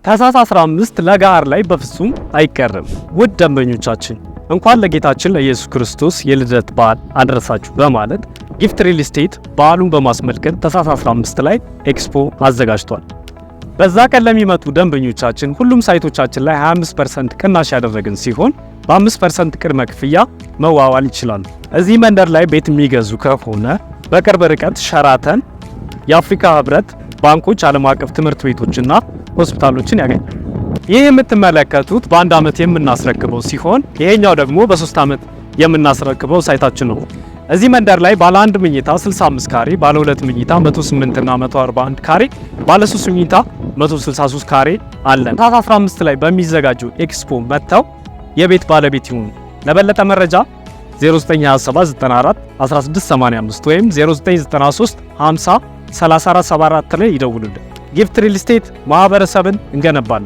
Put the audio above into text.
ታህሳስ 15 ለገሃር ላይ በፍጹም አይቀርም። ውድ ደንበኞቻችን፣ እንኳን ለጌታችን ለኢየሱስ ክርስቶስ የልደት በዓል አደረሳችሁ በማለት ጊፍት ሪል ስቴት በዓሉን በማስመልከት ታህሳስ 15 ላይ ኤክስፖ አዘጋጅቷል። በዛ ቀን ለሚመጡ ደንበኞቻችን ሁሉም ሳይቶቻችን ላይ 25% ቅናሽ ያደረግን ሲሆን በ5% ቅድመ ክፍያ መዋዋል ይችላሉ። እዚህ መንደር ላይ ቤት የሚገዙ ከሆነ በቅርብ ርቀት ሸራተን፣ የአፍሪካ ህብረት፣ ባንኮች፣ ዓለም አቀፍ ትምህርት ቤቶችና ሆስፒታሎችን ያገኛል። ይህ የምትመለከቱት በ1 ዓመት የምናስረክበው ሲሆን ይሄኛው ደግሞ በ3 ዓመት የምናስረክበው ሳይታችን ነው። እዚህ መንደር ላይ ባለ 1 መኝታ 65 ካሬ፣ ባለ 2 መኝታ 108 እና 141 ካሬ፣ ባለ 3 መኝታ 163 ካሬ አለን። ታህሳስ 15 ላይ በሚዘጋጀው ኤክስፖ መጥተው የቤት ባለቤት ይሁኑ። ለበለጠ መረጃ 0927 94 1685 ወይም 0993 50 3474 ላይ ይደውሉልን። ጊፍት ሪል ስቴት ማህበረሰብን እንገነባለን።